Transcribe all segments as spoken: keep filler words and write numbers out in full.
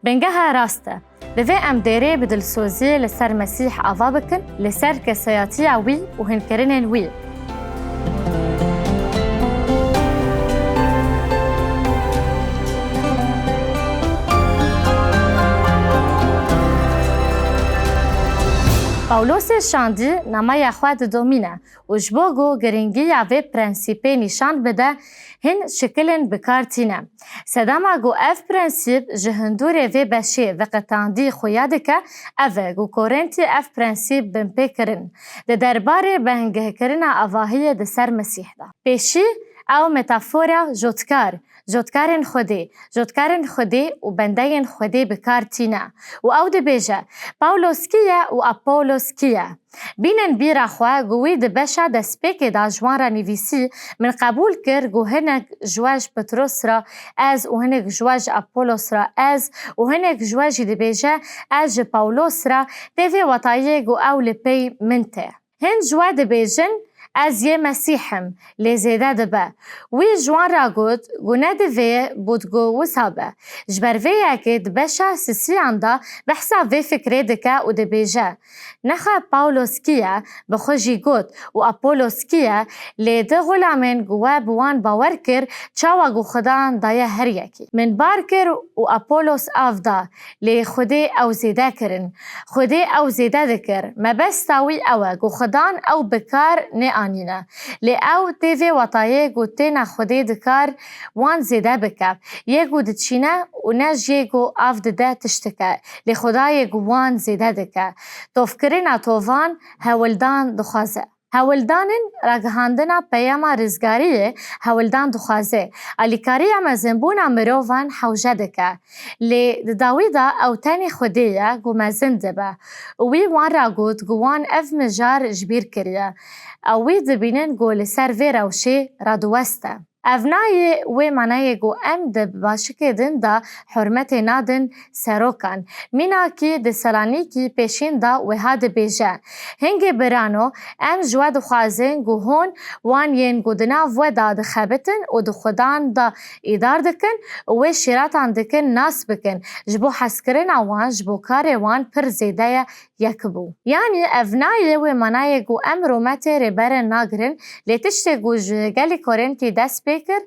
Bingeha rast e. Divê em dêrê bi dilsozî li ser Mesîh ava bikin, li ser kesayetiya wî û hinkirinên wî. Pawlosê şandî nameya xwe didomîne û ji bo ku girîngiya vê prensîpê nîşan bide, hin şikilên bi kar tîne. Sedema ku ev prensîp ji hundurê vê beşê veqetandî xuya dike, ev e ku Korintî ev prensîp binpê kirin di derbarê bingehkirina avahiyê di ser Mesîh de. Pêşî, ew metafora jotkar, jotkarên Xwedê, jotkarên Xwedê û bendeyên Xwedê bi kar tîne û ew dibêje, Pawlos kî ye û Apolos kî ye? Bînin bîra xwe ku wî di beşa destpêkê de ji wan re nivîsî, Min qebûl kir ku hinek ji we ji Petros re ez û hinek ji we ji Apolos re ez û hinek ji we jî dibêje, Ez ji Pawlos re, tê vê wetayê ku ew li pey min tê. Hin ji we dibêjin, Ez yê Mesîh im, lê zêde dibe. Wî ji wan re got ku ne divê bût ku wisa be. Ji ber vê yekê di beşa sisiyan de behsa vê fikrê dike û dibêje, Nexe Pawlos kî ye, bi xwe jî got, û Apolos kî ye, lê di xulamên ku we bi wan bawer kir, çawa ku Xudan daye her yekî. Min bar kir û Apolos av da, lê Xwedê ew zêde kirin. Xwedê ew zêde dikir. Mebesta wî ew e ku Xudan ew bi kar nêanîne. Lê ew tê vê wetayê ku têne Xwedê dikar wan zêde bike. Yê ku diçîne û ne jê ku av dide tiştik e. Lê Xwedayê ku wan zêde dike. Tovkirina tovan hewldan dixwaze. Hewldanin ragihandina peyama rizgariyê hewldan dixwaze. Alîkariya mezinbûna mirovan hewce dike. Lê di dawî de ew tenê Xwedê ye ku mezin dibe. Û wî wan re got ku wan ev mijar ji bîr kiriye. Ew wî dibînin ku li ser vê rewşê radiwest e. Ev nayê wê manayê ku em di başikê din de hurmetê nadin serokan. Mînakî di Selanîkî pêşîn de wiha dibêje, Hingê birano, em ji we dixwazin ku hûn wan yên ku di nav we de dixebitin û di xudan de îdar dikin û wê şîratan dikin nas bikin, ji bo hezkirina wan ji bo karê wan pir zêde ye yek bû. Yanî ev nayê wê manayê ku em rûmetê rêberên nagirin, lê tiştê ku ji gelê Korintî dest pê kir,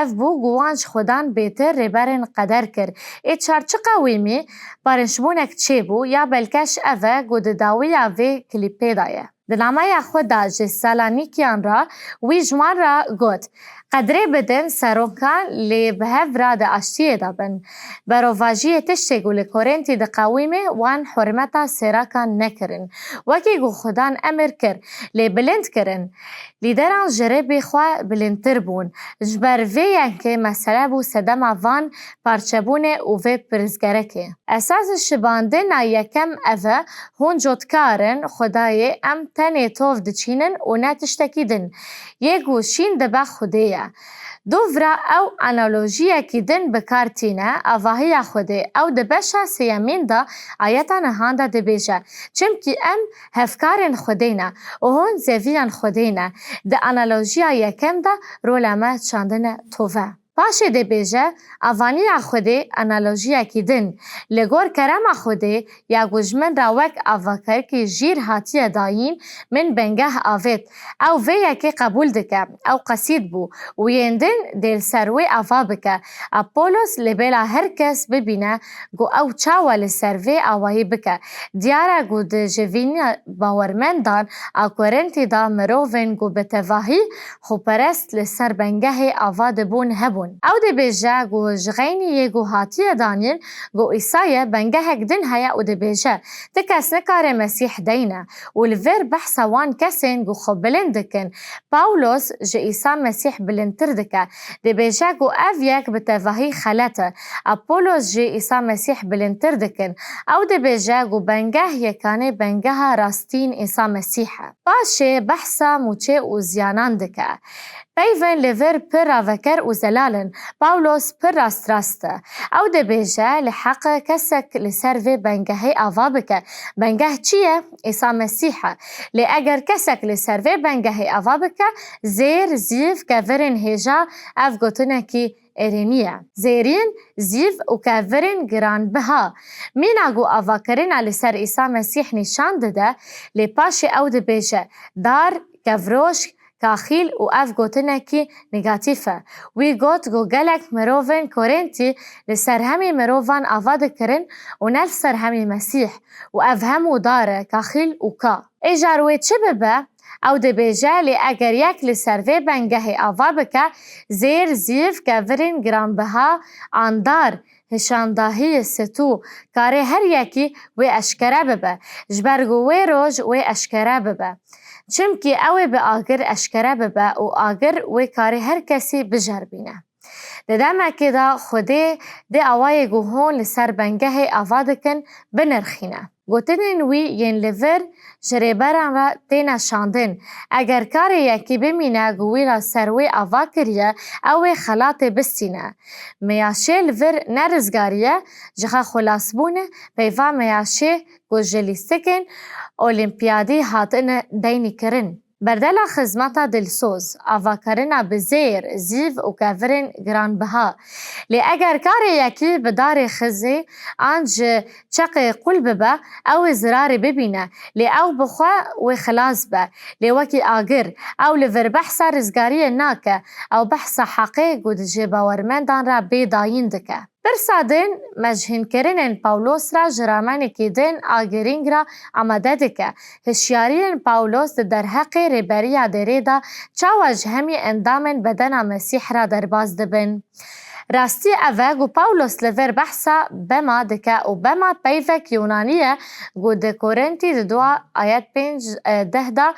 ev bû ku wan ji xudan bêtir rêberên qeder kir. Ê çar çi qewîmî? Barinşbûnek çêbû ya belkeş ev e ku di dawiya vê klîpê de ye. Di nameya xwe de ji Selanîkiyan re wî ji wan re got, Qedrê bidin serokan, lê bi hev re di aştiyê de bin. Berovajiyê tiştê ku li Korintî diqewîmê wan hurmeta sêrakan nekirin, wekî ku Xudan emir kir, lê bilind kirin. Lîderan ji rêbê xwe bilindtir bûn. Ji ber vê yekê mesele bû sedema van parçebûnê û vê pirsgerekê. Esas şibandina yekem ev e, hûn cotkar in, Xwedayê em tenê tov diçînin û ne tiştekî din. Yê ku şîn dibe Xwedê ye. Dûvra ew analojiyekî din bi kar tîne, avahiya Xwedê. Ew di beşa sêyemîn de ayeta nihan de dibêje, Çimkî em hevkarên Xwedê ne û hûn zeviyên Xwedê ne. Di analojiya yekem de rola me çandine tove. Paşê dibêje, Avaniya Xwedê analojiyekî din. Li gor kerema Xwedê ya ku ji min re wek avakirekî jîr hatiye dayîn, min bingeh avêt. Ew vê yekê qebûl dike. Ew qesîd bû û yên din dê li ser wê ava bike. Apolos li bêla her kes bibîne ku ew çawa li ser vê awayî bike. Diyar e ku di civîna bawermendan a Korintî de mirovên ku bi tevahî xweperest li ser bingehê ava dibûn hebûn. Ew dibêje ku ji xeynî yê ku hatiye danîn ku Îsa ye, bingehek din heye û dibêje, Ti kes nikare Mesîh deyne û li vir behsa wan kesên ku xwe bilind dikin. Pawlos ji Îsa Mesîh bilindtir dike. Dibêje ku ev yek bi tevahî xelet e. Apolos jî Îsa Mesîh bilindtir dikin. Ew dibêje ku bengeh yekanê bengeha rastîn Îsa Mesîh e. Paşê behsa mûçê û ziyanan dike. Peyvên li vir pir raveker û zelal in. Pawlos pir rastrast e. Ew dibêje, Li heq e kesek li ser vê bengehê ava bike. Bengeh çi ye? Îsa Mesîh e. Lê eger kesek li ser vê bengehê ava bike, zêr, zîv, kevirên hêja, ev gotinekî erênî ye. Zêrîn, zîv û kevirên giranbiha. Mîna ku avakirina li ser Îsa Mesîh nîşan dide, lê paşê ew dibêje, dar, kevroşk, kaxîl û ev gotinekî negatîf e. Wî got ku gelek mirovên Korintî li ser hemî mirovan ava dikirin û ne li ser hemî Mesîh û ev hemû dar e, kaxîl û ka. Ê car wê çi bibe? Ew dibêje, lê eger yek li ser vê bengehê ava bike, zêr, zîv, kevirên giranbiha an dar, hişandahiyê stû, karê her yekî wê eşkere bibe, ji ber ku wê roj wê eşkere bibe. Çimkî ew ê bi agir eşkere bibe û agir wê karê her kesî bijeribîne. Di demekê de Xwedê dê awayê ku hûn li ser bengehê ava dikin, binirxîne. Gotinên wî yên li vir ji rêberan re têne şandin. Eger karê yekî bimîne ku wî re ser wê ava kiriye, ew ê xelatê bistîne. Meyaşê li vir ne rizgarî ye, ji xwe xilasbûn e, peyva meyaşê ku ji lîstikên olîmpiyadî hatine deynîkirin. Berdela xizmeta dilsoz, avakirina bi zêr, zîv û kevirên giranbiha. Lê eger karê yekî bi darê xizê an ji çeqê qul bibe, ew ê zirarê bibîne, lê ew bi xwe wê xilas be. Lê wekî agir, ew li vir behsa rizgariyê nake, ew behsa heqê ku dijê bawermendan re bê dayîn dike. Pirsa din, me ji hînkirinên Pawlos re ji ramenekî din a girîng re amade dike. Hişyariyên Pawlos di derheqê rêberiya derê de çawa ji hemî endamên bedena Mesîh re derbas dibin? Rastî ev e ku Pawlos li vir behsa bema dike û bema peyvek Yûnanî ye ku di Korintî di dua ayet pênc, e, deh de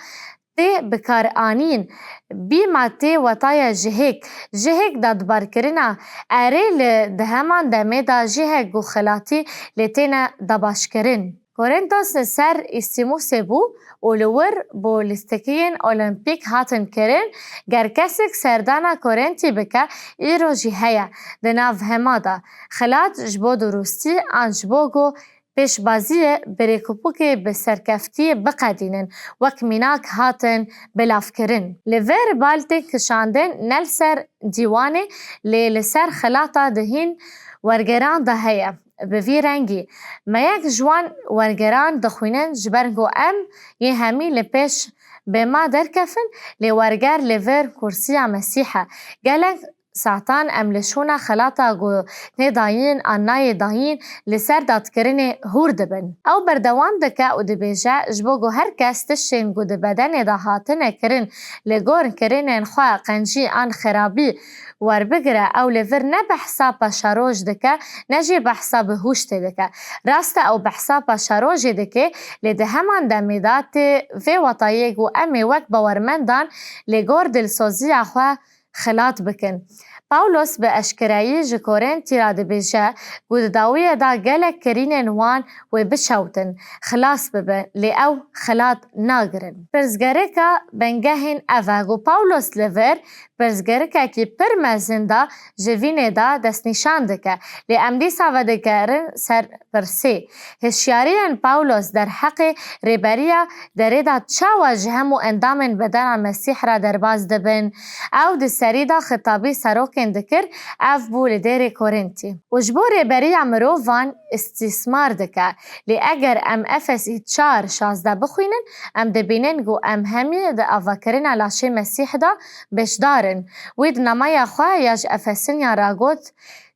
tê bikaranîn. Bîma tê wetaye jihêk. Jihêk dadbarkirina erê li di heman demê de jihek ku xilatî lê têne dabaşkirin. Korintos li ser Îstîmûsê bû û li wir bo lîstikiyên olîmpîk hatin kirin. Ger kesek serdana Korintî bike, îro jî heye di nav hema de. Xilat ji bo durustî an ji bo ku pêşbaziyê bi rêkopikê bi serkeftiyê biqedînin, wek mînak hatin bilavkirin. Li vir bal tên kişandin ne li ser dîwanê, lê li ser xilata di hîn wergeran de heye. Bi vî rengî, me yek ji wan wergeran dixwînin, ji ber ku em yê hemî li pêş bêma derkefin, lê werger li vir kursiya Mesîh e. Gelek saetan em li şûna xelata ku tê dayîn an nayê dayîn li ser dadkirinê hûr dibin. Ew berdewam dike û dibêje, ji bo ku her kes tiştên ku di bedenê de hatine kirin li gor kirinên xwe qencî an xerabî werbigire, ew li vir ne behsa paşeroj dike, ne jî behsa bihuştê dike. Rast e, ew behsa paşerojê dike, lê di heman demê de tê vê wetayê ku em ê wek bawermendan li gor dilsoziya xwe xilat bikin. Pawlos bi eşkereyî ji Korintî re dibêje ku di dawiyê de gelek kirînên wan wê bişewtin, xilas bibin, lê ew xilat nagirin. Pirsgirêka bingehên ev e ku Pawlos li vir pirsgirêkekî pir mezin de ji vînê de destnîşan dike, lê em dîsa vedigerin ser pirsê. Hişyariyên Pawlos derheqê rêberiya derê de çawa ji hemû endamên bedena Mesîh re derbas dibin? Ew di serî de xitabî serokên dikir, ev bû li dêrê Korintî. Û ji bo rêberiya mirovan îstîsmar dike. Lê eger em Efesî çar şazdeh bixwînin, em dibînin ku em hemî di avakirina laşê Mesîh de beşdar in. Wî di namaya xwe ya ji Efesiniyan re got,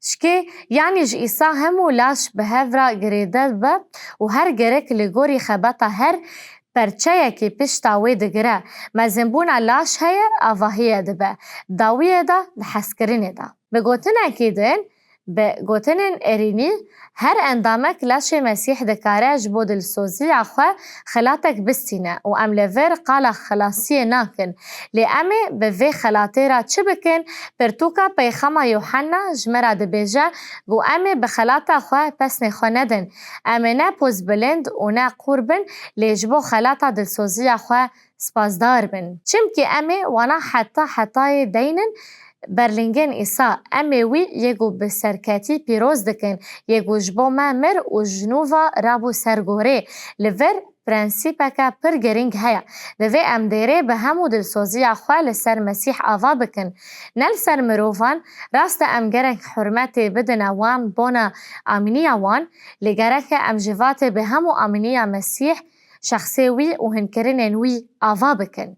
Şikê, yanî ji Îsa hemû laş bi hev re girêde dibe û her girik li gorî xebata her perçeyekî pişta wê digire. Mezinbûna laş heye, avahiye dibe. Dawiyê de, di hezkirinê de. Bi gotinekî din, bi gotinên erênî, her endamek laşê Mesîh dikare ji bo dilsoziya xwe xelatek bistîne û em li vir qala xelasiyê nakin. Lê em ê bi vê xelatê re çi bikin? Pirtûka peyxama Yûhenna ji me re dibêje ku em ê bi xelata xwe pesnê xwe nedin. Em ê ne pozbilind û ne qûr bin, lê ji bo xelata dilsoziya xwe spasdar bin. Çimkî em ê wana heta hetayê deynin ber lingên Îsa. Em ê wî yê ku bi serketî pîroz dikin, yê ku ji bo me mir û ji nû ve rabû ser gorê. Li vir prensîpeke pir girîng heye. Divê em dêrê bi hemû dilsoziya xwe li ser Mesîh ava bikin, ne li ser mirovan. Rast e, em gerek hurmetê bidine wan bona aminiya wan, lê gerek e em ji vatê bi hemû aminiya Mesîh, şexsê wî û hinkirinên wî ava bikin.